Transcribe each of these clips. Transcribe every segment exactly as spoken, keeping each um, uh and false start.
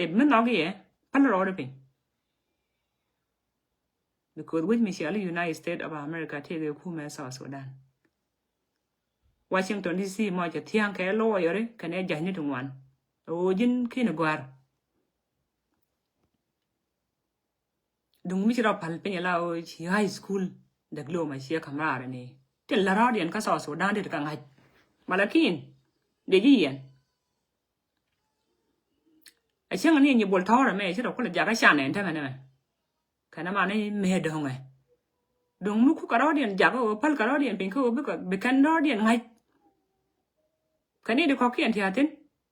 Ɛ bi mi nhɔk iɛ päl rɔɔdɛ piny. Because wec mi ciali United States of America tëëkɛ kumɛ South Sudan. Washington D C mɔ cɛ thia̱a̱ŋ kɛ lawyer kɛnɛ judge ni ti ŋuan. Ɣöö ji̱n ki̱n gɔ̱a̱r. Duŋ mi ci rɔ päl piny la ɣöö ci high school diploma ciɛ ka̱m raar ni. Tin la rɔɔdiɛn kä South Sudan dit kä ŋa̱c. Malakin dee ji̱ yɛn. A cäŋ ni nyi bol tɔ̱rɛ mɛ ci rɔ kulɛ jakä canɛ ɛn tämɛ nɛmɛ. Kɛnɛ mani mëë dɔ̱ŋɛ. Duŋ mi kukɛ rɔɔdiɛn jakä ɣöö päl kɛ rɔɔdiɛn piny kä ɣöö bikɛ bi kɛn rɔɔdiɛn ŋa̱c. Kɛn ni di kɔ̱kiɛn ti a thin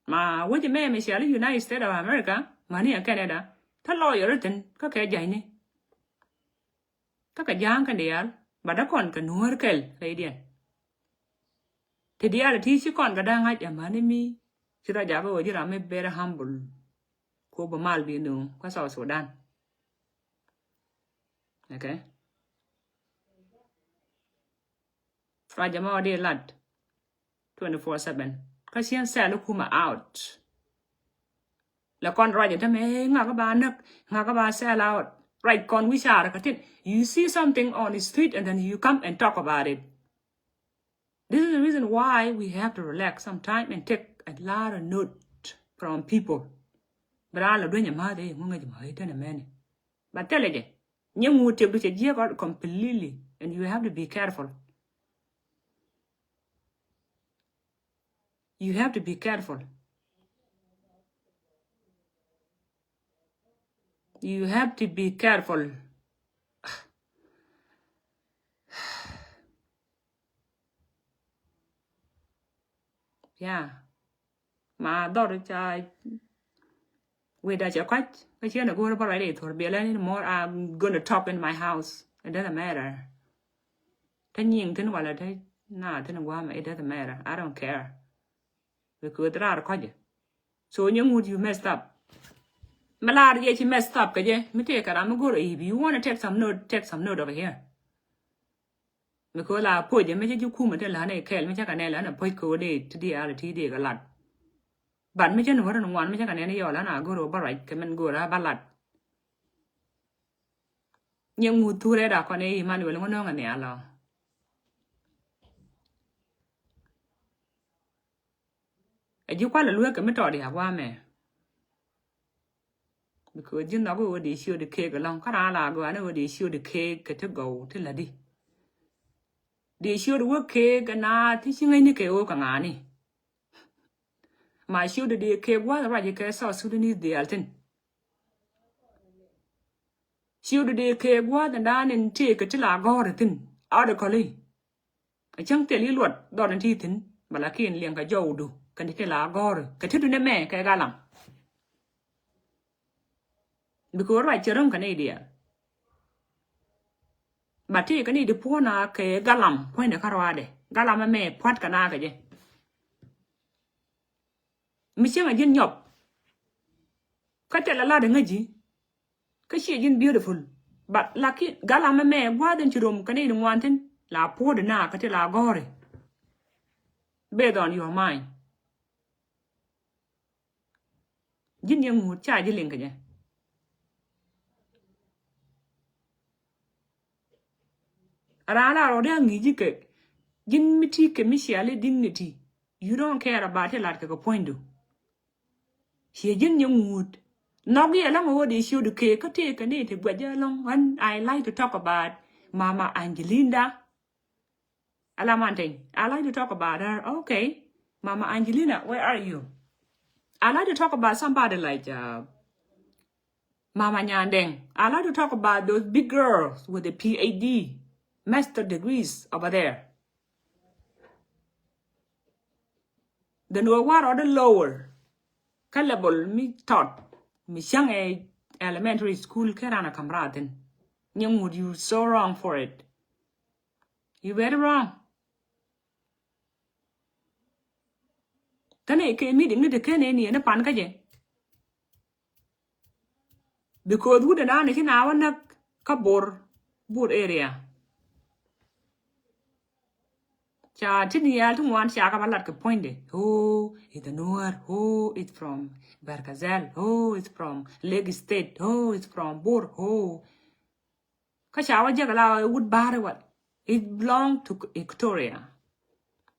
ma wec mɛ mi ciali United States of America mani a Canada. Tä lawyer thin kä kɛ judge ni. Kä kɛ ja̱a̱ŋ kɛn diaal ba dä kɔn kɛ nuäär kɛl rɛydiɛn. Ti diaal ti ci kɔn kɛ da̱a̱ŋ ŋa̱c ɛmani mi ci rɔ jakä ɣöö ji̱ ram mi very humble. Ko bä mal bi nuŋ kä South Sudan. Okay. Ruac ɛmɔ di lat twenty four seven. Kä cien sɛl kumɛ out. La kɔn ruac ɛtɛmɛ ŋakä ba näk ŋakä ba sell out. Ruac kɔn wi̱c car kä tin. You see something on the street and then you come and talk about it. This is the reason why we have to relax sometime and take a lot of note from people. Bɛ raan la dueny a math ɛ ŋuŋ ɛ jɛ ma ɛ tɛn a mɛni. But thilɛ jɛ. Nyɛ ŋut tiɛk du cɛ jiɛk ɔ completely and you have to be careful. You have to be careful. You have to be careful. Yeah. Ma dhɔr ca weda cɛ kɔc kä ciɛ na go̱o̱r bä ruacdɛ ithor biɛlɛ ni more. I'm gonna talk in my house. It doesn't matter. Tä nyiŋ thin wala tä na thin guam, it doesn't matter. I don't care. Because raar kɔc. So nyɛ ŋut you messed up. Mi lar yɛ ci messed up kɛ jɛ mi tëë kɛ ram mi go̱o̱r if you wanna take some note, take some note over here. Mi ko̱ la puɔc mi cä ji̱ kumɛ ti la̱nɛ kɛɛl mi cä kɛ nɛ la̱nɛ puɔc ko̱ dee ti dee al ti dee kɛ lat. But mi cä ni wä rin ŋuan mi cä kɛ nɛ ni yɔɔl la̱nɛ a go̱r wä bä ruac kɛ min go̱r a bä lat. Nyɛ ŋuth thurɛ da kɔn i̱ Emmanuel ŋä nöŋɛ nhial ɔ. Ɛ ji̱ kualɛ lueek kɛ mi tɔɔt ya guamɛ. Because ji̱ nhɔk i̱ ɣöö dee ciöt i̱ keek ɛlɔ̱ŋ kä raan la gɔaa ni ɣöö dee ciöt i̱ keek kɛ ti gɔw ti lätdi. Dee ciöt i̱ wä keek ɛ naath ti ci ŋäcni kɛ ɣöö kɛ ŋa̱a̱ni. Ma ciöt i̱ dee keek gua̱th ruac i̱ kɛ South Sudanese diaal thi̱n. Ciöt i̱ dee keek gua̱th in daan in tëëk kɛ ti la gɔ̱r i̱ thi̱n article i̱. A cäŋ thil i̱ luɔt dhɔr in ti thi̱n bɛ lakin liɛŋ kɛ jɔwdu kɛn ti la gɔ̱r kɛ ti dun ɛmɛ kɛ galam. Because ruac cɛ ro̱ŋ kɛ nɛy diaal. Ba ti kɛ nɛy di puɔ̱n a kɛ galam puɔ̱nydɛ kä ruaadɛ galam ɛmɛ pua̱t kɛ na kɛ jɛ. Mi cieŋ a ji̱n nyɔp. Kä tɛl a lat a ŋäc ji̱. Kä ciɛ ji̱n beautiful. But lakin galam ɛmɛ gua̱a̱th in ci rom kä ni di ŋuan thi̱n la puɔ̱t di na kä ti la gɔ̱ri. Based on your mind. Ji̱n yɛ ŋut ca ji̱ liŋ kɛ jɛ. Raan la rɔɔdɛ a ŋi̱i̱c ji̱ kɛ ji̱n mi ti kɛ mi ciali dignity. You don't care about ti lat kɛ kɛ puɔ̱nydu. Ciɛ ji̱n nyɛ ŋuut. Nhɔk yɛ ɛlɔ̱ŋ ɣöö dee ciötdu kee kä tëëkɛ ni ti guɛc ɛlɔ̱ŋ. When I like to talk about Mama Angelinda. Ala man teny. I like to talk about her. Okay. Mama Angelina, where are you? I like to talk about somebody like uh, Mama Nyandeng. I like to talk about those big girls with the P H D, master degrees over there. Then we were on the lower kä level mi tɔt mi cäŋ ɛ elementary school kä ran a kam raathin. Nyɛ ŋut, you so wrong for it. You very wrong. Tani kɛ meeting ni ti ken ni ni pan kä jɛ. Because wut ɛn an ci na wä näk kä Bor, Bor area. Ca ti ni yal ti ŋuan ca ka ba lat kɛ puɔ̱nydɛ. Oh, it's the Nuer. Oh, it's from Barkazal. Oh, it's from Lake State. Oh, it's from Bor. Oh. Kä ca wä jek la wut ba̱a̱ri wal. It belong to Equatoria.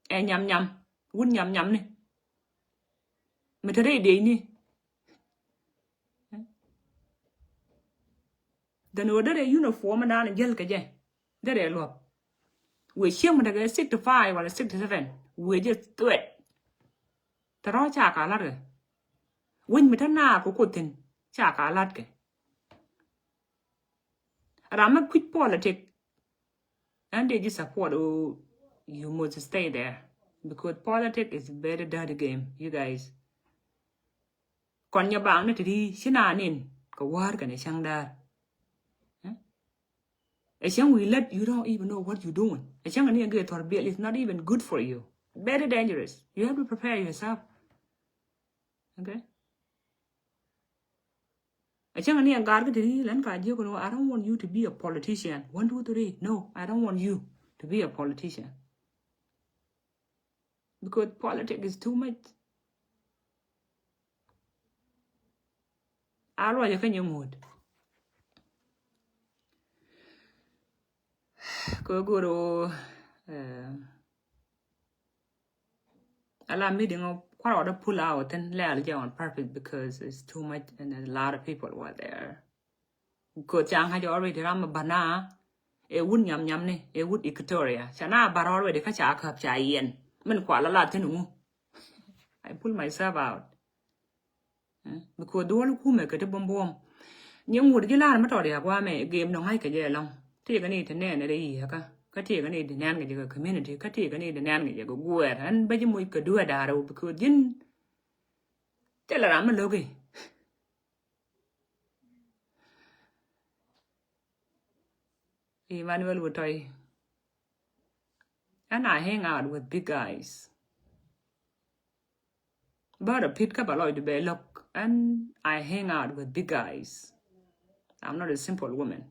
Ɛ nyam nyam. Wut nyam nyam ni. Mi te rɛy dec ni. Dhän ɣöö derɛ uniform dan jäl kɛ jɛ. Derɛ luɔp. Wëë cieŋ mi tekɛ sixty five wala sixty seven. Wëë jɛ thuɛt. Te rɔ ca ka lat kɛ. Wec mi te naak kɛ kuoth thi̱n ca ka lat kɛ. Ram mi kui̱c politic. And they just support, oh, you must stay there. Because politics is very dirty game, you guys. Kɔn nyɛ baŋ ni ti di ci na nin kɛ wäär kɛnɛ cäŋ daar. Eh? Ɛ cäŋ wi̱i̱ lät, you don't even know what you doing. Ɛ cäŋ ni ɛ gee thɔr biɛl is not even good for you. Very dangerous. You have to prepare yourself. Okay? A cäŋ ni a gar kä ti ri lɛn ka jiök ni, I don't want you to be a politician. One, two, three. No, I don't want you to be a politician. Because politics is too much. A luɔcɛ kä nyɛ ŋuɔ̱t. Kɛ go̱r ɣöö, eh, a la meeting ɔ kua̱r ɔ dee pull out thi̱n lɛɛl jɛ on purpose because it's too much and a lot of people were there. Because ca ŋa̱c already ram mi bana ɛ wut nyam nyam ni ɛ wut Equatoria. Ca na bar already kä ca käp ca yɛn. Min kua la la thi̱n ŋu. I pull myself out. Eh, because duɔl kumɛ kɛ ti buɔ̱m buɔ̱m. Nyiŋ wut ji̱ lar mi tɔt ya guamɛ gem nɔ ŋa̱c kɛ jɛ ɛlɔ̱ŋ. Ti kɛ ni ti nɛn rɛ yiëë kä. Kä ti kɛ ni ti nɛn kɛ jɛ kɛ community. Kä ti kɛ ni ti nɛn kɛ jɛ kɛ guɛɛr. Ɛn bä ji̱ moc kɛ duɛ da̱a̱r rɛw because ji̱n thilɛ ram mi lo̱ki. Emmanuel Wutɔy. And I hang out with big guys. But a pit kä ba lɔcdu bɛ lo̱k. And I hang out with big guys. I'm not a simple woman.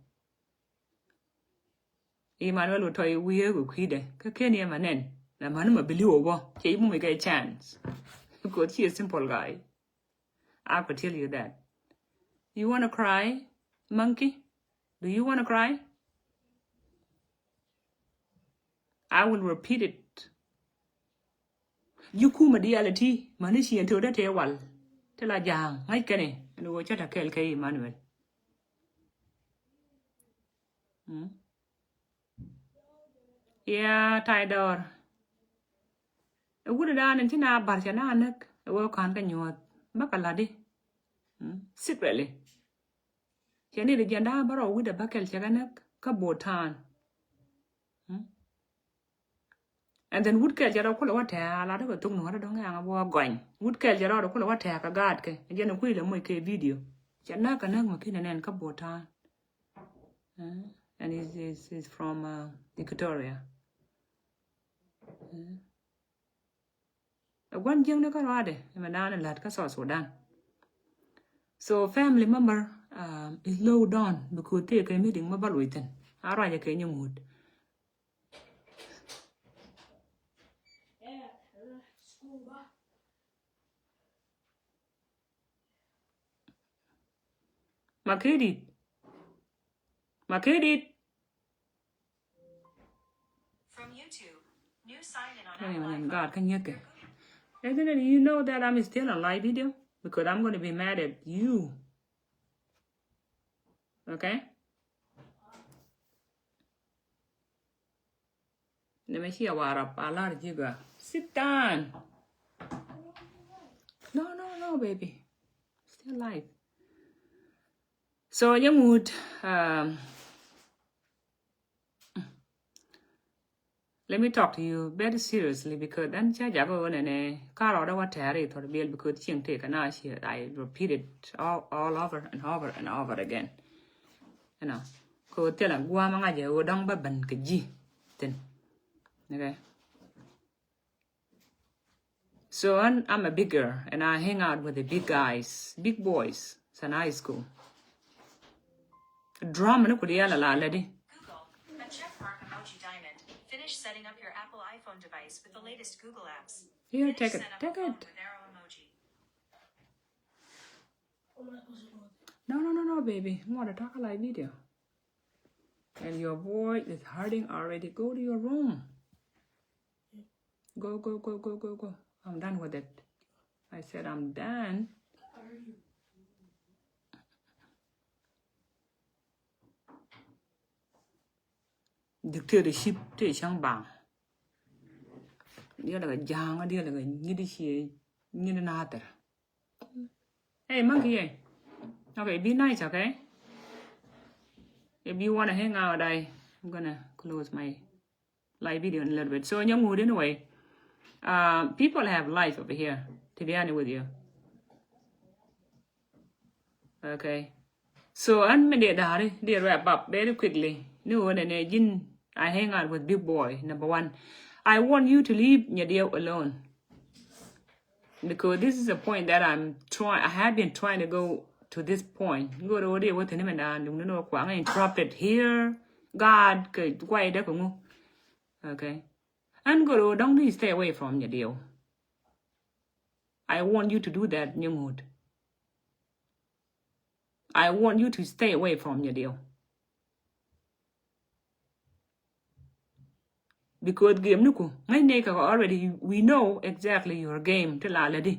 Emmanuel Wutɔy wiee kɛ kui̱dɛ. Kä ken yɛ ma nɛn. Na mani ma believe wä. Cɛ yi mumi kɛ chance. Because she a simple guy. I could tell you that. You wanna cry, monkey? Do you wanna cry? I will repeat it. Ji̱ kumɛ diaal ɛ ti mani ci ɛn te wä dee te wal. Te la ja̱a̱ŋ ŋäc kɛnɛ ɛn ɣöö cä ta kɛɛl kɛ Emmanuel. Mm. Yeah, tay dɔɔr. Ɛ wut ɛ daan in ci na bar cɛ na näk ɛ wee ka̱n kä nyuɔ̱th bä kɛ la̱t di. Mm. Secretly. Cɛ ni di jiɛn daan bä rɔ wut ɛ bä kɛl cɛ kɛ näk kä Botan. Mm. And then wut kɛl cɛ rɔ kulɛ wä tɛ̈ɛ̈ a lat kɛ thuk nuɔ̱t dɔ̱ŋ yaŋ a bä wä gɔny. Wut kɛl cɛ rɔ kulɛ wä tɛ̈ɛ̈ kɛ gaat kɛ. Jɛn kui̱ lɛ moc kɛ video. Cɛ näk kɛ näk mɛ kinɛ nɛn kä Botan. Eh, and he's, he's, he's from, uh, Equatoria. Eh. Ɛ gua̱n jiäkni kä ruaadɛ ɛmɛ da̱a̱n ɛ la̱t kä South Sudan. So family member, um, is low down because tëë kɛ meeting mi bä luɔc thi̱n. A ruacɛ kɛ nyi ŋut. Makidit. Makidit. From YouTube, new sign in on Apple iPhone. God, can you get? Isn't it, you know that I'm still on live video? Because I'm gonna be mad at you. Okay? Let me see a warap. I love you, girl. Sit down. No, no, no, baby. Still live. So, young wood, um, let me talk to you very seriously because then cä jakä ɣöö nɛnɛ ka rɔɔdɛ wä tɛ̈ri thɔr biɛl because cieŋ tëë kɛ na ciɛ, I repeat it all, all over and over and over again. You know, kɛ ɣöö thilɛ gua̱a̱m ŋa̱cɛ ɣöö dɔ̱ŋ bä ben kɛ ji̱ thi̱n. Okay. So I'm, I'm a big girl and I hang out with the big guys, big boys, since high school. Drama ni kudi yala la lady. Finish setting up your Apple iPhone device with the latest Google apps. Here, take it, take it. No, no, no, no, baby. You want to talk like video. And your boy is hurting already. Go to your room. Go, go, go, go, go, go. I'm done with it. I said I'm done. Dictatorship tëë cäŋ baŋ. Diɛ lɛ kɛ ja̱a̱ŋ, diɛ lɛ kɛ nyit i̱ cie nyit inathɛr. Hey, monkey, hey. Okay, be nice, okay? If you wanna hang out, I, I'm gonna close my live video in a little bit. So, nyɛ ŋut, anyway. Uh, people have life over here, to be honest with you. Okay. So, ɣän mi dee da̱ri, dee wrap up very quickly. Ni ɣöö nɛnɛ ji̱n, I hang out with big boy, number one. I want you to leave Nyadiɛw alone. Because this is a point that I'm trying, I have been trying to go to this point. Ŋot ɣöö dee wä thi̱n mɛn da̱a̱n duŋ ni nɔ kuaŋ interrupted here. God, kɛ guay dee kɛ ŋu. Okay. Ɣän ŋot ɣöö dɔ̱ŋ di stay away from Nyadiɛw. I want you to do that, nyɛ ŋut. I want you to stay away from Nyadiɛw. Because game ni ku, ŋäc ni kɛ already, we know exactly your game, ti la lɛ di.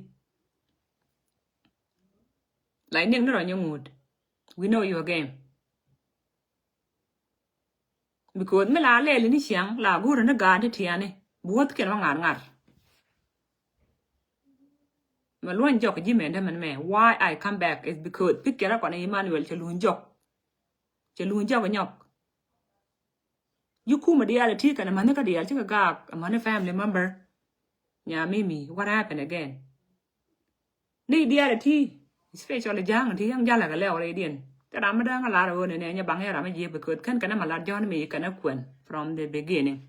Like, niŋ ni rɔ nyɛ ŋut. We know your game. Because mi la lɛli ni ciaŋ, la go̱o̱rä ni gaat ti tiani. Bi wuɔth kiɛn wä ŋa̱r ŋa̱r. Mɛ luɔ̱ny jɔk ji̱ mɛn dämɛn mɛ. Why I come back is because pikirä kɔn Emmanuel cɛ luny jɔk. Cɛ luny jɔk nyɔk. Ji̱ kumɛ diaal ti kɛn amäni kä diaal cikɛ gaak amäni family member. Nya Mimi, what happened again? Ni diaal ti, especially ja̱a̱ŋ ti yäŋ jalä kɛ lɛw rɛydiɛn. Thil ram mi dääŋ a lar ɣöö nɛnɛ nyɛ baŋ yɛ ram mi jiɛk, because kɛn kɛn ɛmɛ lat Jɔ̱ɔ̱n mi kɛn ɛ kuɛn from the beginning.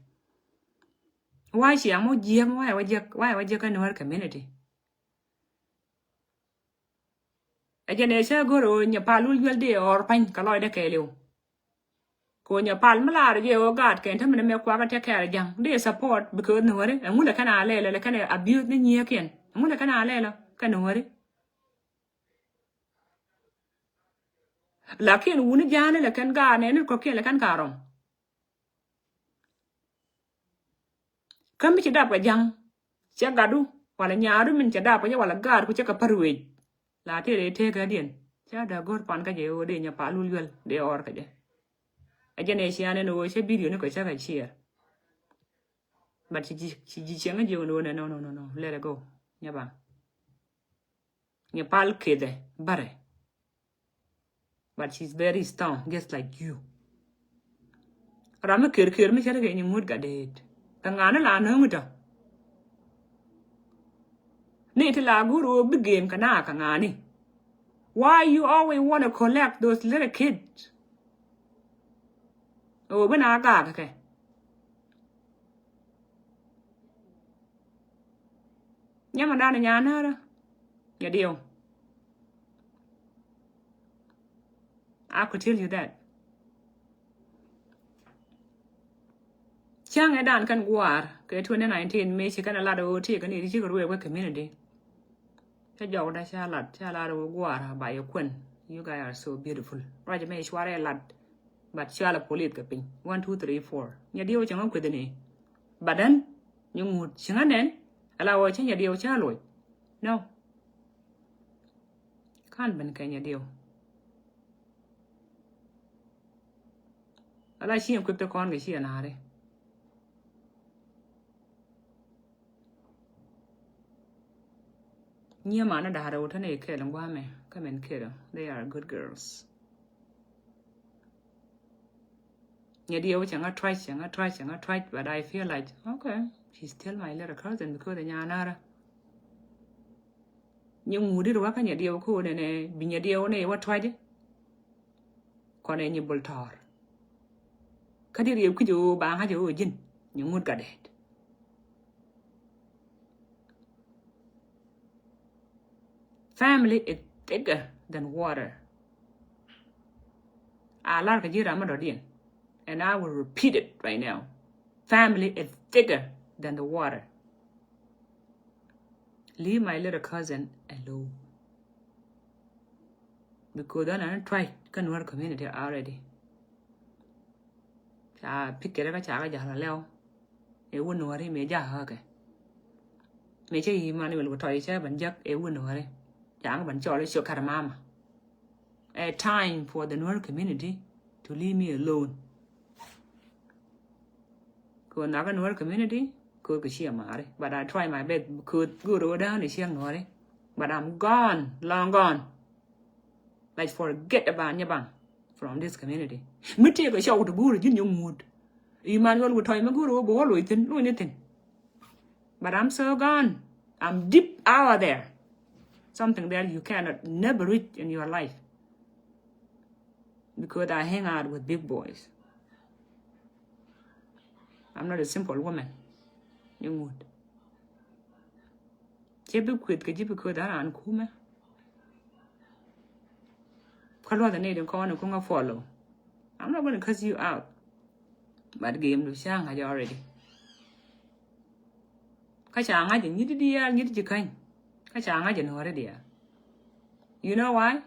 Why ci amɔ jiɛk, why wä jiɛk, why wä jiɛk kä Nuer community? Ɛ jɛn ɛ cä go̱r ɣöö Nyapal Wul Juäl dee ɣɔr pa̱ny kɛ lɔcdɛ kɛɛliw. Kɛ ɣöö Nyapal mi laar jɛ ɣöö gaat kɛn te min ɛmɛ kuakä tɛk kɛɛr ja̱ŋ dee support, because Nuäri ɛŋu lɛ kɛn a lɛlɛ, lɛ kɛn a abuse ni nyiëëkiɛn, ɛŋu lɛ kɛn a lɛlɛ kɛ Nuäri. Lakin wuni ja̱a̱ni lɛ kɛn gaat nɛɛni kɔ̱kiɛn lɛ kɛn ka rɔm. Kä mi ci dap kɛ ja̱ŋ, cɛ gatdu, wala nyaadu min cɛ dap kɛ jɛ, wala gaatku cɛ kɛ pär wec. La tëë rɛy tëëkädiɛn, ca dee go̱r pan kä jɛ ɣöö dee Nyapal Wul Juäl dee ɣɔr kɛ jɛ. Ɛ jɛn ɛ cian ɛn ɣöö cä video ni kɔ cä kɛ share. But ci ji̱, ci ji̱ cieŋ ji̱ ɣöö nɛ, no, no, no, no, let it go. Nyɛ ba. Nyapal kethɛ bärɛ. But she's very strong, just like you. Ram mi ker ker mi cɛ ri kɛ nyi ŋut gat deet. Kɛ ŋa̱ni la nöŋ tɔ. Ni ti la go̱r ɣöö bi game kɛ na kɛ ŋa̱ni. Why you always wanna collect those little kids? Ɣöö bi na gaak kɛ. Nyamɛ dan nyanärä. Nyɛ diw. I could tell you that. Cäŋ ɛ dan kɛn gua̱a̱r kɛ twenty nineteen mëë ci kɛn a lat ɣöö ti kɛn iri cikɛ ruëë wek community. Cä jɔkda ca lat, ca lat ɣöö gua̱a̱r a ba yɛ kuɛn. You guys are so beautiful. Ruac mɛ cuarɛ lat. But cual a police kɛ piny. One, two, three, four. Nyɛ diw cäŋ a kueth ni. But then, nyɛ ŋut cäŋ a nɛn. Ala ɣöö cä nyɛ diw cä loc. No. Kan ben kɛ nyɛ diw. Ala ci equip ti kɔn kɛ ci a naari. Nyie man a da̱rɛ wut tɛn i̱ kɛl in gua̱a̱mɛ kä mɛn kɛl. They are good girls. Nyɛ diɛ wä cɛ ŋa trash, cɛ ŋa trash, cɛ ŋa trash, but I feel like, okay, she's still my little cousin because nya nara. Nyɛ ŋuudi ri wä kä nyɛ diɛ wä kä wä nɛnɛ bi nyɛ diɛ wä nɛ wä trash. Kɔnɛ nyi bul tɔɔr. Kä di riɛw ki̱cɛ ɣöö ba ŋa̱cɛ ɣöö ji̱n nyi ŋut gat dɛɛt. Family is thicker than water. A lar kɛ ji̱ ram mi dɔ̱diɛn. And I will repeat it right now. Family is thicker than the water. Leave my little cousin alone. Because dɔ̱ŋ nɛ try kä Nuäär community already. Ca pikɛ kä ca kä ja̱l alɛw. Ɛ wä Nuääri mëë ja̱ ɣä kɛ. Mëë cä Emmanuel ku tɔy cä ban jäk ɛ wä Nuääri. Ca kä ban cɔl i̱ sugar mama. A time for the Nuer community to leave me alone. Kɛ ɣöö nhɔakä Nuer community kɛ ɣöö kɛ ciɛ maari. But I try my best kɛ ɣöö go̱o̱r ɣöö dääni ciɛ Nuääri. But I'm gone, long gone. Like, forget about Nyabang from this community. Mi tëëkɛ cɔw ti go̱o̱r ji̱n nyɔk ŋut. Emmanuel ku tɔy mi go̱o̱r ɣöö bi wä loc thi̱n, loc ni thi̱n. But I'm so gone. I'm deep out there. Something that you cannot never reach in your life. Because I hang out with big boys. I'm not a simple woman. Ni ŋut. Cɛ bi kueth kɛ ji̱ bi kueth a raan kumɛ. Kä luɔth ni din kɔn ni kuŋä follow. I'm not gonna cuss you out. But game du ca ŋa̱c already. Kä ca ŋa̱c nyi̱t diaal, nyi̱t ji̱ käny. Kä ca ŋa̱c Nuääri diaal. You know why?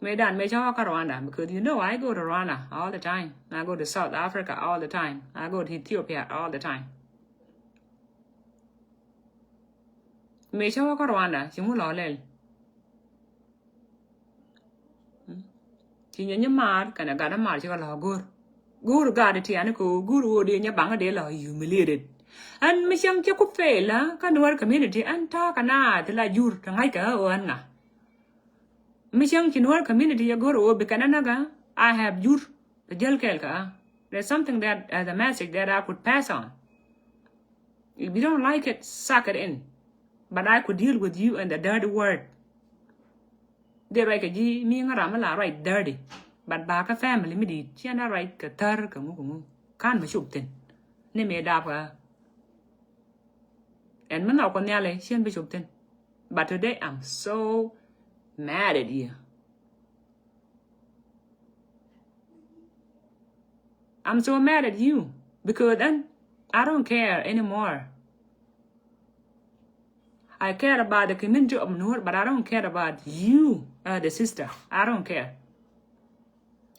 Mëë dan mëë cä wä kä Rwanda, because you know I go to Rwanda all the time. I go to South Africa all the time. I go to Ethiopia all the time. Mëë cä wä kä Rwanda ci ŋu lɔ lɛl. Ci nyɛ nyi maar kɛnɛ gat maar ci kɛ lɔ go̱r. Go̱r gat tiani kɛ go̱r wä di nyɛ baŋ di lɔ humiliated. Ɛn mi cäŋ cɛ ku fail la kä Nuer community ɛn ta̱a̱ kɛ naath la jur ti ŋa̱c kɛ ɣä ɣän ŋa. Mi cäŋ ci Nuer community yɛ go̱r wä bi kɛn ɛ näk ɣä, I have jur ti jäl kɛɛl kɛ ɣä. There's something that, uh, the message that I could pass on. If you don't like it, suck it in. But I could deal with you and the dirty word. Dee ruac kɛ ji̱ mi ŋä ram mi la ruac dirty. But ba kä family mi di̱i̱t ciɛn a ruac kɛ thär kɛ ŋu kɛ ŋu. Ka̱n mi cop thi̱n. Ni mi dap kä. Ɛn mi nhɔk kɔ nhiali ciɛn bi cop thi̱n. But today I'm so mad at you. I'm so mad at you because then I don't care anymore. I care about the community of Nuer, but I don't care about you, uh, the sister. I don't care.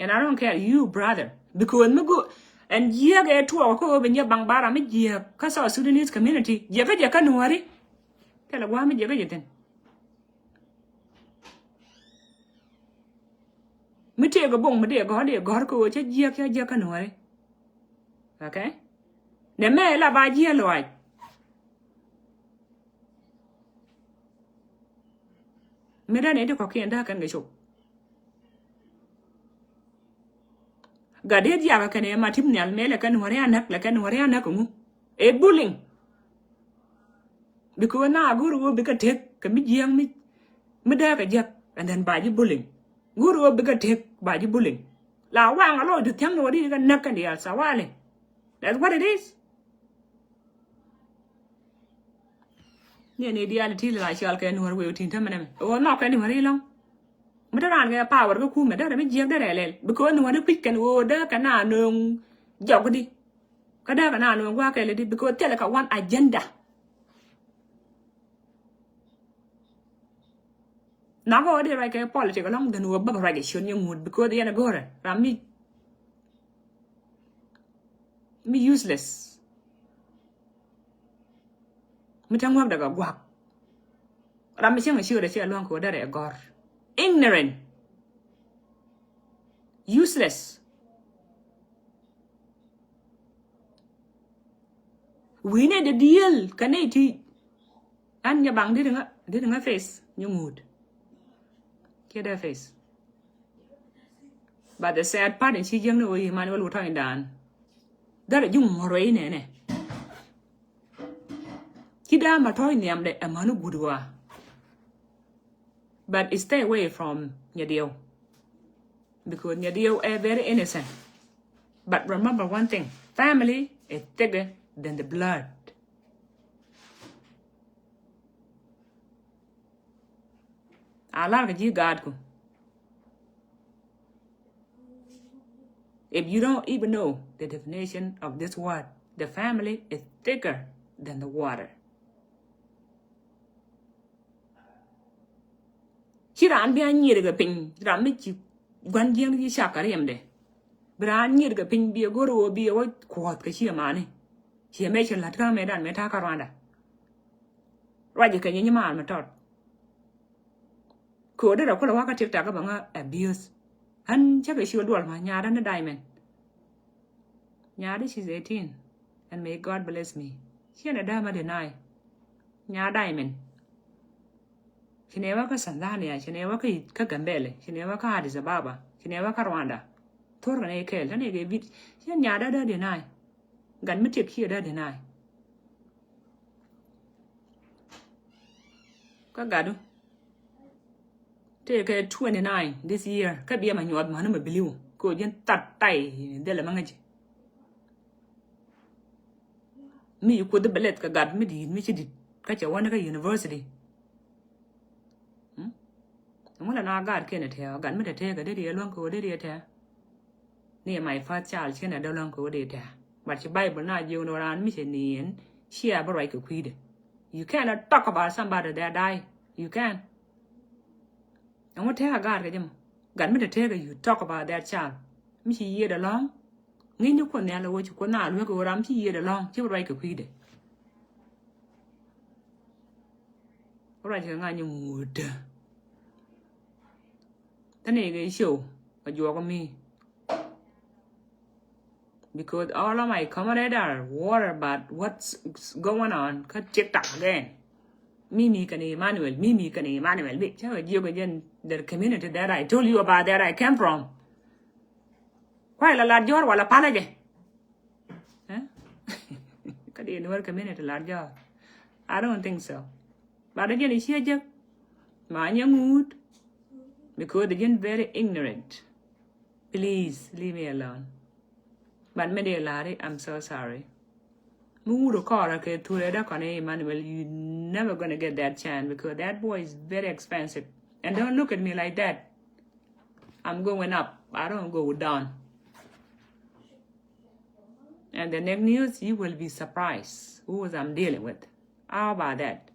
And I don't care you, brother. Because mi go and jiäk ɛ tuɔɔk kä ɣöö bi nyɛ baŋ bara mi jiäk kä South Sudanese community. Jiäk kä jiäk kä Nuääri. Kɛlɛ gua̱a̱ mi jiäk kä jiäk thi̱n. Mi tëëk ɛ boŋ mi dee gɔ̱r dee gɔ̱r kɛ ɣöö cä jiäk cä jiäk kä Nuääri. Okay? Nɛ mɛ la ba jiäk lɔaac. Mi dee ni ti kɔ̱kiɛn dee kɛn kɛ cop. Gat dee jiakä kɛn ɛ ma tim nhial mëë lɛ kɛn wä ri anäk lɛ kɛn wä ri anäk ŋu. Ɛ bullying. Because na go̱r wä bikɛ tek kɛ mi jiäk mi mi dee kɛ jiäk and then ba ji̱ bullying. Go̱r wä bikɛ tek ba ji̱ bullying. La waŋ a lɔ di thiaŋ ni wä di kɛ näk kɛn diaal sawali. That's what it is. Ni ni diaal ti la cɔal kɛ Nuäär wëë tin tämɛ nɛmɛ. Ɣöö nhɔk kɛ Nuäär ilɔ̱ŋ. Mi te raan kɛ power kɛ kumɛ derɛ mi jiäk derɛ lɛl. Because Nuäär kui̱c kɛn ɣöö dee kɛ na nööŋ jɔkdi. Kä dee kɛ na nööŋ gua̱a̱kɛ lɛ di because thilɛ kɛ one agenda. Nhɔk ɣöö dee ruac kɛ politic alɔŋ then ɣöö bäkɛ ruac kɛ ciöt nyɛ ŋut because yɛn ɛ go̱rɛ ram mi mi useless. Mi te ŋuäk dɛ kɛ gua̱k. Ram mi cieŋ a ciöt a ciɛ luäŋ kɛ wä derɛ gɔ̱r. Ignorant. Useless. Wi̱i̱ nɛ dee diel kɛ nɛy ti. An nyɛ baŋ dit ŋa dit ŋa face nyɛ ŋut. Kiɛ dee face. But the sad part in ci jiäkni wä yi man wä lutɔ̱ in dan. Dharɛ ji̱ ŋuɔ̱r wä yi nɛnɛ. Ci daa ma tɔ̱ in nhiam dɛ ɛmani gut wa. But stay away from Nyadiɛw. Because Nyadiɛw ɛ very innocent. But remember one thing, family is thicker than the blood. A lar kɛ ji̱ gaatku. If you don't even know the definition of this word, The family is thicker than the water. Ci raan bi a nyiet kɛ piny, raan mi ci gua̱n jiäŋ ci cak kɛ riɛmdɛ. Bi raan nyiet kɛ piny, bi ɛ go̱r ɣöö bi ɛ wä kuɔth kɛ ci ɛ mani. Ci ɛ mɛ ci la̱t kä mɛ dan mɛ ta̱a̱ kä Rwanda. Ruac kɛ nyi nyi maan mi tɔt. Kɛ ɣöö derɛ kulɛ wakä TikTok bä ŋä abuse. Ɣän cä kɛ ciöl duɔl ma nyaadä ni Diamond. Nyaadä, she's eighteen. And may God bless me. Ciɛ nɛ däämä deny. Nyaa Diamond. Ci nɛ wä kä Tanzania, ci nɛ wä kä, kä Gambɛlɛ, ci nɛ wä kä Addis Ababa, ci nɛ wä kä Rwanda. Thor kɛ nɛ kɛɛl, tɛ nɛ kɛ bit. Ciɛ nyaadä dä deny. Gat mi tiek ciɛ dä deny. Kä gatdu. Tëëkɛ twenty nine this year. Kä biɛ ma nyuɔth mani ma biliw. Kɛ ɣöö ji̱n that tay dhilɛ ma ŋäci. Mi yi kuoth bɛ lɛth kɛ gat mi di̱i̱t mi ci di̱t. Kä cɛ wä ni kä university. Mm? Ŋu la na gat kɛn tɛɛ, gat mi tɛ tɛɛ kɛ dee riɛ luäŋ kɛ wä dee riɛ tɛɛ. Ni my first child, ci nɛ dee luäŋ kɛ wä dee tɛɛ. But ci Bible na jiök ni raan mi cɛ niɛn, ci a bä ruac kɛ kui̱dɛ. You cannot talk about somebody that die. You can. Ɛŋu tɛɛ a gat kɛ jɛ mɔ? Gat mi tɛ tɛɛ kɛ, you talk about that child. Mi ci yiëëd alɔ̱ŋ. Ŋi̱ny ni Kuoth Nhial ɛ wä ci Kuoth na luek kɛ wä ram ci yiëëd alɔ̱ŋ, ci bä ruac kɛ kui̱dɛ. Ruac kɛ ŋa̱ny ŋuudä. Than ɛ kɛ show a juɔk mi. Because all of my comrades are worried about what's going on kä TikTok again. Mimi kɛnɛ Emmanuel, Mimi kɛnɛ Emmanuel. Bi cä kɛ jiök kɛ jɛn the community that I told you about that I came from. Kuay la lat jɔr wala palä jɛ. Eh? Kä di Nuer community lat jɔr. I don't think so. But again, i̱ ciɛ jek. Ma nyɛ ŋut. Because again, very ignorant. Please leave me alone. But mi dee lari, I'm so sorry. Mi wut kɔrɛ kɛ thurɛ dä kɔn Emmanuel, you never gonna get that chance because that boy is very expensive. And don't look at me like that. I'm going up. I don't go down. And the next news, you will be surprised who I'm dealing with. How about that?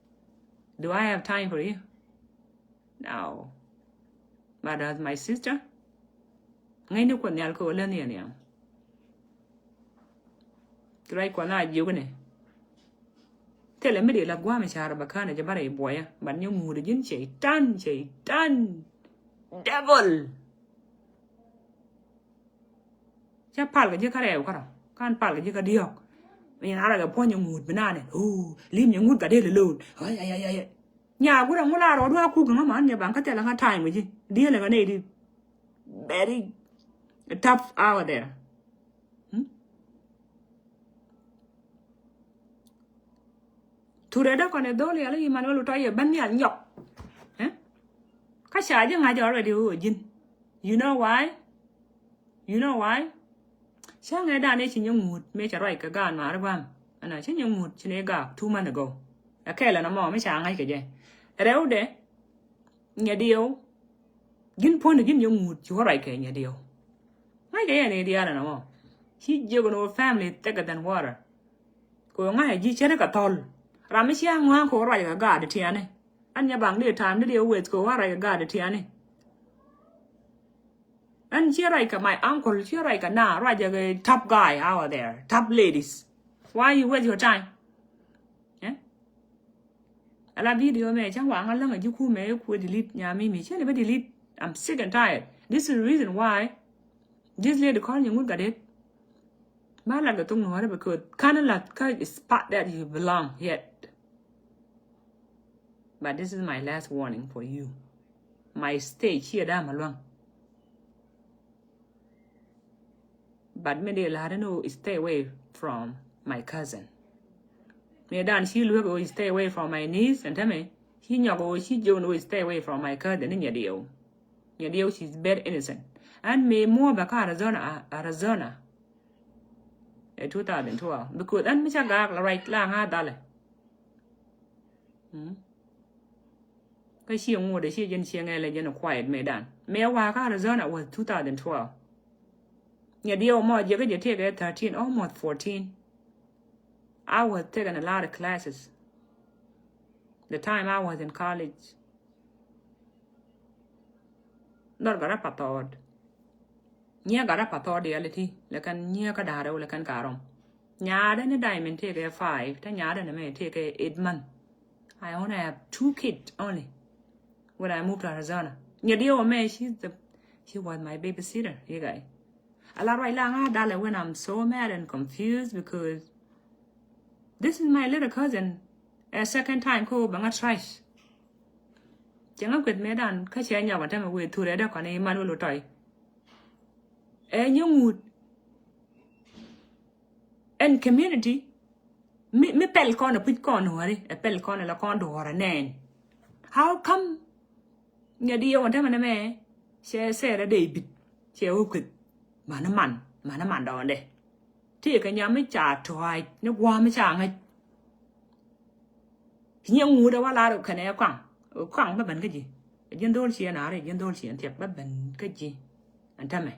Do I have time for you? No. But as my sister, ŋäcni Kuɔth Nhial kɛ wä lä nhial nhial. Ti ruac Kuɔth na jiök ni. Thilɛ mi di la gua̱a̱m i̱ ca̱r bä kään i̱ jɛ bä rɛy buɔyä. But nyɛ ŋuut i̱ ji̱n cɛy-tan, cɛy-tan. Devil. Cä pal kɛ ji̱ kä rɛw kärɔ. Kan pal kɛ ji̱ kä diɔ̱k. Mi na rɛ kɛ puɔ̱ny nyɛ ŋuut bi naan ɛ. Oh, lim nyɛ ŋuut gat dee lɛ lo̱o̱n. Ay, ay, ay, ay. Nya gurɛ ŋu la rɔ duä kuk ŋa man nyɛ baŋ kä thilɛ ŋa time ji̱. Diɛlɛ ŋa nɛy di. Very tough out there. Hmm? Thurɛ dee kɔn ɛ dhol yɛl i̱ man wä lu tɔy yɛ ben nhial nyɔk. Eh? Kä ca ji̱ ŋa̱c already wä ji̱n. You know why? You know why? Cä ŋɛ dan i̱ ci nyɛ ŋuut mëë cɛ ruac kɛ gaan maari gua̱a̱m. Ɛnɔ ci nyɛ ŋuut ci ni gaak two months ago. Ɛ kɛɛl ɛn ɛmɔ mi ca ŋa̱c kɛ jɛ. Rɛwdɛ nyɛ diɛw. Ji̱n puɔ̱ni ji̱n nyɛ ŋuut ci wä ruac kɛ nyɛ diɛw. Ŋa̱c kɛ yɛn i̱ diaal ɛn ɛmɔ. Ci jiök ɛn wä family thicker than water. Kɛ wä ŋa̱c ɛ ji̱ cäri kɛ thɔl. Ram mi cia ŋua̱a̱ŋ kɛ wä ruac kɛ gaat i̱ tiani. Ɛn nyɛ baŋ di time di di weth kɛ wä ruac kɛ gaat i̱ tiani. Ɛn cie ruac kɛ my uncle, cie ruac kɛ na, ruac kɛ top guy out there, top ladies. Why you waste your time? Eh? Ala video mɛ cä waŋ a läŋ a ji̱ kumɛ i̱ kuɛ delete nya mi mi cä ni bä delete. I'm sick and tired. This is the reason why this lady call ni ŋut gat det. Ba lat kɛ thok nuɔ̱ɔ̱rä because kan lat kä spot that you belong yet. But this is my last warning for you. My stage here dam along. But mi dee la̱r ni stay away from my cousin. Mi dan ci luek o stay away from my niece and tell me ci nyɔk o ci jiw ni stay away from my cousin ni nyɛ diw. Nyɛ diw, she's very innocent. And mi muɔ bɛ ka Arizona, Arizona. Ɛ two thousand twelve because ɛn mi ca gaak la right la ŋa dhalɛ. Mm. Kä ci ŋuɔ̱t ɛ ci jɛn ci ŋɛl ɛ jɛn ɛ quiet mɛ dan mɛ wa kä Arizona was two thousand twelve. Nyɛ diɛw mɔ jɛ kä jɛ tëëkɛ thirteen, almost fourteen. I was taking a lot of classes. The time I was in college, nɔr gat rɔ path thɔɔt. Nyiɛ gat rɔ path thɔɔt diaal iti, lɛ kɛn nyiɛ kä da̱ŋ rɛw lɛ kɛn ka rɔm. Nyaadä ni Diamond tëëkɛ five, te nyaadä ni mɛ tëëkɛ eight month. I only have two kids only. When I moved to Arizona, nyɛ diɛ wä mɛ, she's the, she was my babysitter, you guys. A la ruac la ŋa̱ dalɛ when I'm so mad and confused because this is my little cousin. A second time ko bɛ ŋa̱ trash. Cɛ ŋa̱ kueth mëë dan kä cɛ nyɔk a tämɛ wëë thurɛ dee kɔn iman wä lo tɔy. Ɛ nyɛ ŋut ɛn community mi, mi pɛl kɔn ɛ puc kɔn wari, ɛ pɛl kɔn ɛ la kɔn duɔrɛ nɛn. How come nyɛ diɛ wä tämɛ nɛ mɛ cɛ sɛɛrɛ dee bit cɛ wä kueth. Mani man, mani man dɔɔndɛ. Ti kɛ nyam mi ca tuac ni guam mi ca ŋäc. Nyɛ ŋut ɛ wa lar kɛnɛ kɔaŋ. Kɔaŋ bä ben kä ji̱. Ɛ ji̱n dhol ciɛ naari, ɛ ji̱n dhol ciɛ thiɛk bä ben kä ji̱. Ɛn tämɛ.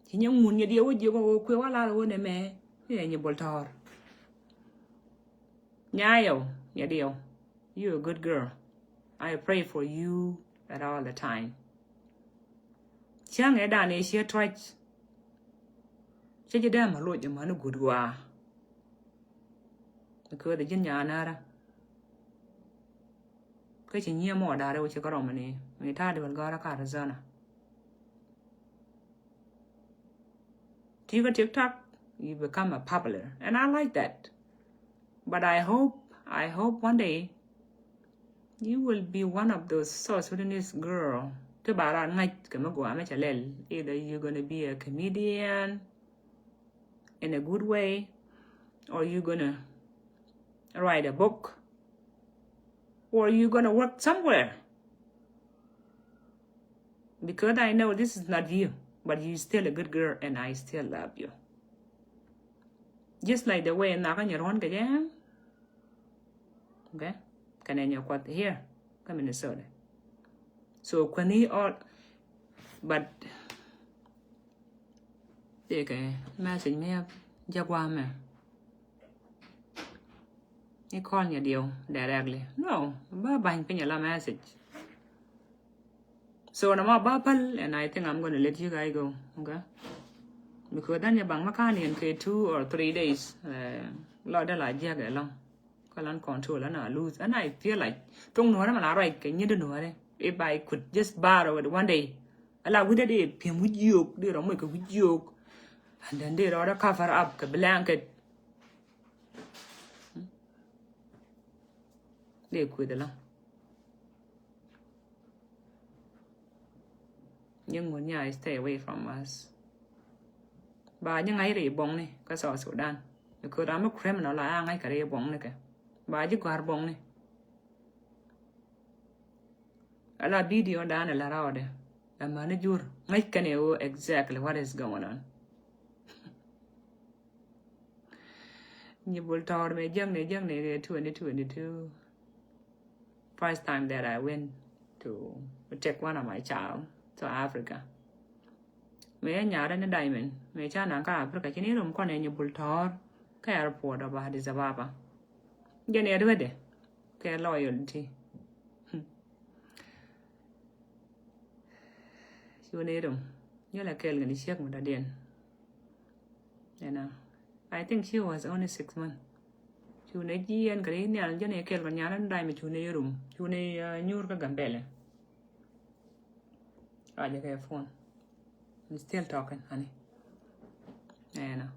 Ci nyɛ ŋut nyɛ diɛ wä jiɛ kɔ wä kuɛ wa lar wä nɛ mɛ. Ɛ nyɛ bol tɔɔr. Nyaayɔ, nyɛ diɛ wä. You a good girl. I pray for you at all the time. Cäŋ ɛ dan ɛ ciɛ tuac. Cä ji̱ dee ma loc ɛmɔ ni guut guaa. Because ji̱n nyaanäärä. Kä ci nyiee mɔ da̱rä wä ci kä rɔmɛ ni mi ta̱a̱ di wal gɔ̱rä kä Arizona. Ti kä TikTok, you become a popular. And I like that. But I hope, I hope one day you will be one of those South Sudanese girl. Ti ba ran ŋa̱c kɛ mi guamɛ cɛ lɛl. Either you're gonna be a comedian in a good way, or you're gonna write a book, or you're gonna work somewhere. Because I know this is not you, but you still a good girl and I still love you. Just like the way nakä nyɛ ruɔ̱n kɛ jɛ. Okay? Kɛnɛ nyɛ kuɔth here kä Minnesota. So kuäni all, but tëëkɛ message mi jɛ guamɛ. Ni call nyɛ diɛw directly. No, ba bany piny ala message. So na ma ba päl, and I think I'm gonna let you guys go, okay? Because dan nyɛ baŋ ma kan yɛn kɛ two or three days. Lɔ dee la jiak ɛlɔŋ. Kä lan control, and I lose, and I feel like thok nuɔrɛ ma la ruac kɛ nyit nuɔrɛ. If I could just borrow it one day. Ala wi̱dɛ dee piɛm wi̱c yio̱o̱k, dee rɔ moc kɛ wi̱c yio̱o̱k. And then dee rɔ dee cover up kɛ blanket. Dee kueth ɛlɔŋ. Ji̱ ŋut nya stay away from us. Ba ji̱ ŋa̱c ri buɔ̱ŋni kä South Sudan. Because ram mi criminal a ŋa̱c kɛ ri buɔ̱ŋni kɛ. Ba ji̱ gɔ̱a̱r buɔ̱ŋni. Ala video dan ala rɔɔdɛ. Amäni jur ŋäc kɛn i̱ ɣöö exactly what is going on. Nyi bul tɔɔr mɛ jäŋni jäŋni kɛ twenty twenty-two. First time that I went to take one of my child to Africa. Mɛ ya nyarɛ ni Diamond mɛ ca naŋ kä Africa ci ni rum kɔn ɛ nyi bul tɔɔr kä airport of Addis Ababa. Jɛn ɛ duedɛ kɛ loyalty. Cu ni rum nyɛ la kɛɛl kɛn ciek mi dɔ̱diɛn. You know, I think she was only six months. Cu ni jiɛn kɛ ri nhial jɛn ɛ kɛɛl kɛn nyan ni Diamond, cu ni rum, cu ni nyuur kä Gambɛlɛ. Rajɛ kɛ phone. We still talking, honey. You know.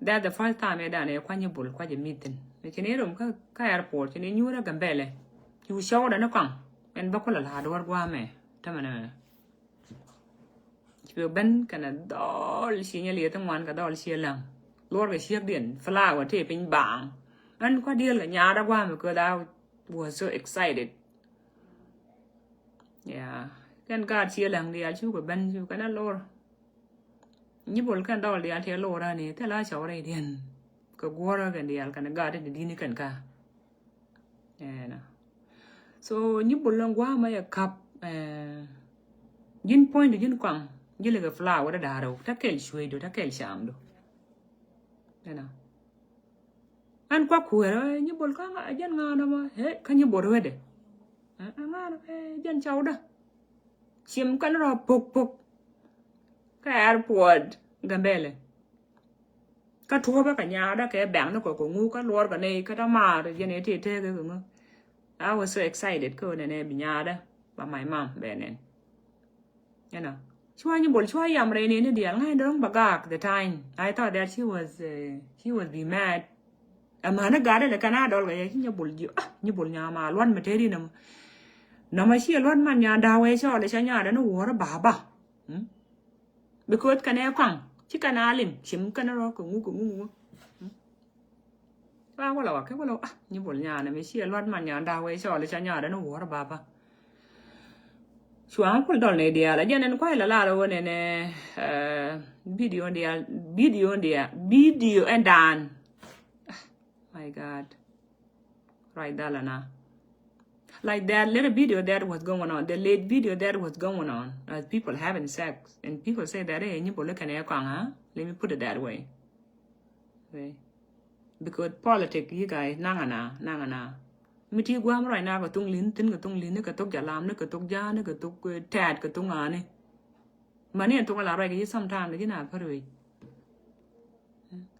That's the first time ɛ dan ɛ kuany bul kuac ɛ mithin. Ni ci ni rum kä, kä airport, ci ni nyuur ɛ Gambɛlɛ. Cu cɔwdɛ ni kɔaŋ. Ɛn bä kulɛ la duɔr guamɛ. Tämɛ ni mɛ. Ci ben kɛnɛ dhɔl ci nyɛ liɛth ŋuan kɛ dhɔl ci laŋ. Luɔr kɛ ciekdiɛn, flower tëë piny baaŋ. Ɛn kua̱ diɛl kɛ nyaarä guamɛ, because I was so excited. Yeah. Kɛn gaat ci laŋ diaal cu kɛ ben cu kɛn a lor. Nyi bol kɛn dhɔl diaal ti lor ani thil a cɔw rɛy diɛn. Kɛ guɔrä kɛn diaal kɛn gaat ti di̱t ni kɛn ka. Ɛnɔ. So nyi bol lɔŋ guamɛ yɛ kap, eh, ji̱n puɔ̱ny di ji̱n kɔaŋ. Ji̱ likɛ flower dee da̱a̱r rɛw, ta kɛl cueecdu, ta kɛl camdu. Ɛnɔ. Ɛn kuak kueer, eh, Nyibol kä ŋa, jɛn ŋa nɔmɔ, eh, kä Nyibol ruetdɛ. Eh, ŋa nɔmɔ, eh, jɛn cawdä. Cim kɛn rɔ pok pok. Kä airport Gambɛlɛ. Kä tuɔpä kɛ nyaadä kɛ bɛŋni kɔ kɛ ŋu kä luɔr kɛ nɛy kä ta maar jɛn ɛ ti tëëkɛ kɛ ŋu. I was so excited kä ɣöö nɛnɛ bi nyaadä ba my mom bɛ nɛn. You know. Cua Nyibol cua yam rɛy ni ni dial ŋa̱c dɔ̱ŋ ba gak the time. I thought that she was, uh, she was be mad. Ɛmɛ ni gat ilɛ kɛn a dɔl kɛ yɛ ci Nyibol ji̱, ah, Nyibol nyama luɔt mi teri nɔmɔ. Nɔmɔ ci luɔt man nya da̱wɛ cɔl i̱ ca nyaadä ni wuɔr baba. Hmm? Because kɛn ɛ kɔaŋ ci kɛn a lim cim kɛn rɔ kɛ ŋu kɛ ŋu ŋu. Hmm? Ba wala wa kɛ wala, ah, Nyibol nyaanɛ mi ci ɛ luat man nyan da̱wɛ cɔl i̱ ca nyaadä ni wuɔr baba. Cua kul dɔl ni diaal a jɛn ɛn kuay la lar wä nɛnɛ, eh, video diaal, video diaal, video ɛn daan. Ah, my God. Right, that na. Like that little video that was going on, the late video that was going on, as people having sex, and people say that, hey, Nyibol kɛn ɛ kɔaŋ, huh? Let me put it that way. Okay. Because politic, you guys, naŋ ana, naŋ ana. Mi ti guam right now kɛ thuŋ li̱n, thi̱n kɛ thuŋ li̱n, ni kɛ thok jalam, ni kɛ thok ja̱a̱n, ni kɛ thok, eh, tɛɛt, kɛ thok ŋa̱a̱ni. Mani ɛn thok la right kɛ ji̱ sometime, ji̱ na pär wec.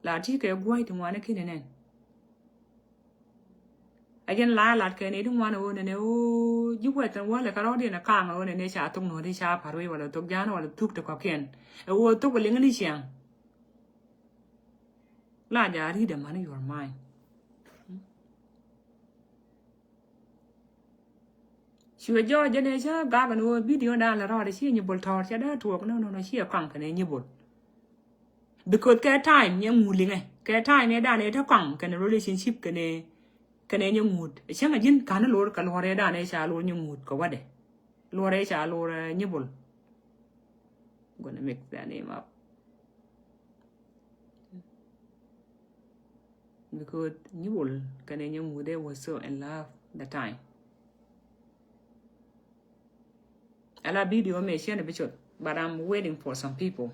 La ti kɛ gua̱c ti ŋuani kini nɛn. A jɛn la lat kɛ ni ti ŋuani ɣöö nɛnɛ ɣöö ji̱ wɛth ɛn wäl ɛ kɛ rɔ̱diɛn ɛ kaŋ ɣöö nɛnɛ ca thok nuɔ̱ɔ̱ri ca pär wec wala thok ja̱a̱n wala thuk ti kɔ̱kiɛn. Ɛ ɣöö thok liŋ ni ciaŋ. La ja read a man your mind. Cuɛ jɔɔc jɛn ɛ cä gak ni wä video dan la rɔɔdɛ ci Nyibol tɔɔr cɛ dee tuɔɔk, no, no, no, ci ɛ kɔaŋ kɛnɛ Nyibol. Because kɛ time nyɛ ŋut liŋɛ, kɛ time nyɛ dan ɛ te kɔaŋ kɛnɛ relationship kɛnɛ, kɛnɛ nyɛ ŋut. Cäŋ a ji̱n ka̱n lor kɛ luɔr ɛ dan ɛ ca lor nyɛ ŋut kɛ wädɛ. Luɔr ɛ ca lor, eh, Nyibol. Gonna mix that name up. Because Nyibol kɛnɛ nyɛ ŋut, they were so in love the time. A la video mɛ ciɛn a bi cot, but I'm waiting for some people.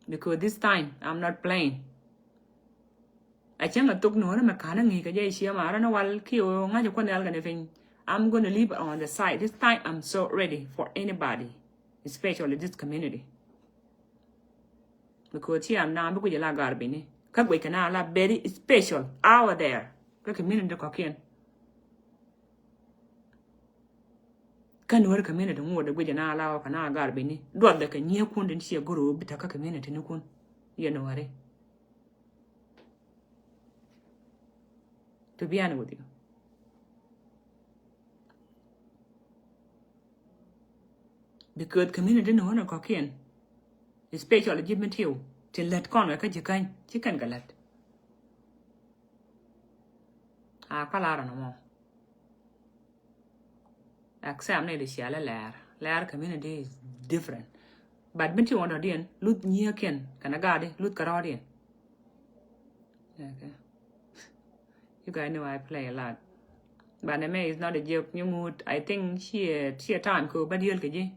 Because this time, I'm not playing. A cäŋ a thok nuɔ̱ɔ̱rä mɛ ka̱n a ŋi̱i̱c kɛ jɛ ciɛ ma rän wal kiɛ ɣöö ŋa̱c a kuɔn nhial kɛnɛ piny. I'm gonna leave on the side. This time I'm so ready for anybody, especially this community. Because ci am na bi guic a la gar bini. Kä guic kɛ na la very special out there. Kä community kɔ̱kiɛn. Kä Nuer community ŋuɔt de guic na la wä kɛ na gar bini. Duɔth de kɛ nyiee kun din ciɛ goro bi te kä community ni kun. Yɛ Nueri. To be honest with you. Because community ni wä ni kɔ̱kiɛn. Especially ji̱ mi tiw. Ti lät kɔn wɛ kä ji̱ käny. Ci kɛn kɛ lät. A kɔl a rɔn mɔ. Except ni di ciɛl lɛr. Lɛr community is different. But mi ti wɔn dɔ̱diɛn luth nyieekiɛn kɛnɛ gaadi luth kɛ rɔɔdiɛn. Okay. You guys know I play a lot. But the man is not a joke. Nyɛ ŋut, I think ciɛ, ciɛ time kɛ ba diel kɛ ji̱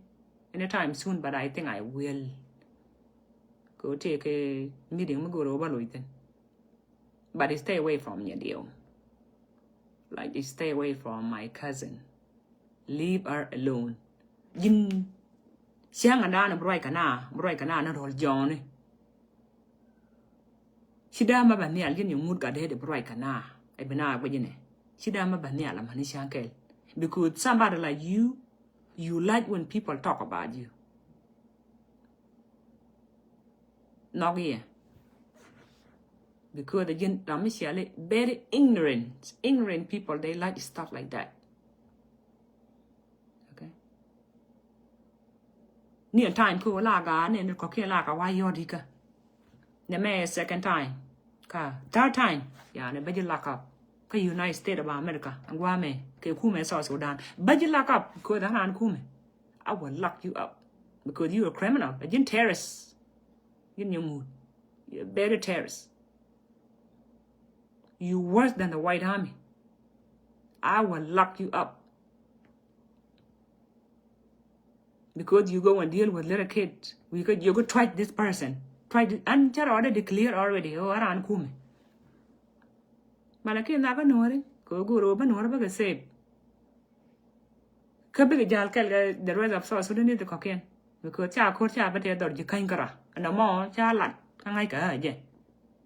anytime soon, but I think I will. Kɛ take a meeting mi goro ba loithin. But stay away from Nyadiel. Like, stay away from my cousin. Leave her alone. Ji̱n cäŋ a da̱a̱n bi ruac kɛ na, bi ruac kɛ na ni rɔl jɔɔni. Ci da̱a̱n ma ba nhial ji̱n yɛ ŋut gat dee bi ruac kɛ na. Ɛ bi na guic ni. Ci da̱a̱n ma ba nhial a mani cäŋ kɛl. Because somebody like you, you like when people talk about you. Nhɔk yɛ. Because the gen, ram mi ciali very ignorant. Ignorant people, they like stuff like that. Okay. Ni a time ko la ga ni ni kɔ̱kiɛn la ka wa yɔt ikä. Nɛ mɛ second time. Ka third time. Yani bɛ ji̱ lock up. Kä United States of America. Guamɛ kɛ kumɛ South Sudan. Bɛ ji̱ lock up. Because anan kumɛ. I will lock you up. Because you a criminal. A ji̱n terrorist. Ji̱n nyɛ ŋut. You're a very terrorist. You worse than the White Army. I will lock you up. Because you go and deal with little kid. We could, you could trust this person. Trust this, an cä rɔɔdɛ declare already. Oh, a raan kumɛ. Bala kiɛ nhak kä nuɔ̱ɔ̱ri kɛ ɣöö go̱o̱r ɣöö bä nuɔ̱ɔ̱ri bä kɛ save. Kä bikɛ jal kɛl kɛ the rest of South Sudanese kɔ̱kiɛn. Because ca ko̱r ca bä tɛ dhɔr ji̱ käny kärɔa ɛn ɛmɔ ca lat kä ŋa̱c kɛ ɣä jɛ.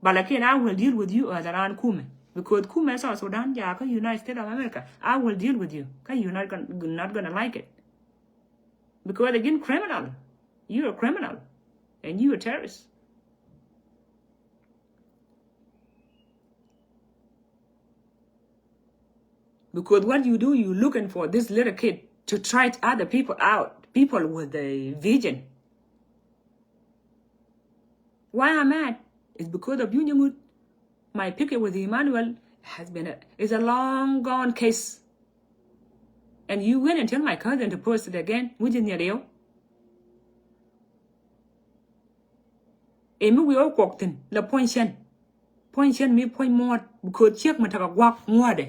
Bala kiɛ, I will deal with you as a raan kumɛ. Because kumɛ South Sudan ja kä United States of America, I will deal with you. Kä you not gonna, not gonna like it. Because again, criminal. You a criminal. And you a terrorist. Because what you do, you looking for this little kid to try other people out. People with a vision. Why I'm mad is because of you, Nyamut. My picture with Emmanuel has been a, is a long gone case. And you went and tell my cousin to post it again, which is near you. Emi wi̱i̱ ɔ kuɔk thi̱n la puɔ̱ny cɛn. Puɔ̱ny cɛn mi puɔ̱ny muɔ̱ɔ̱t, because ciek mi tekɛ gua̱k ŋuɔ̱ɔ̱dɛ.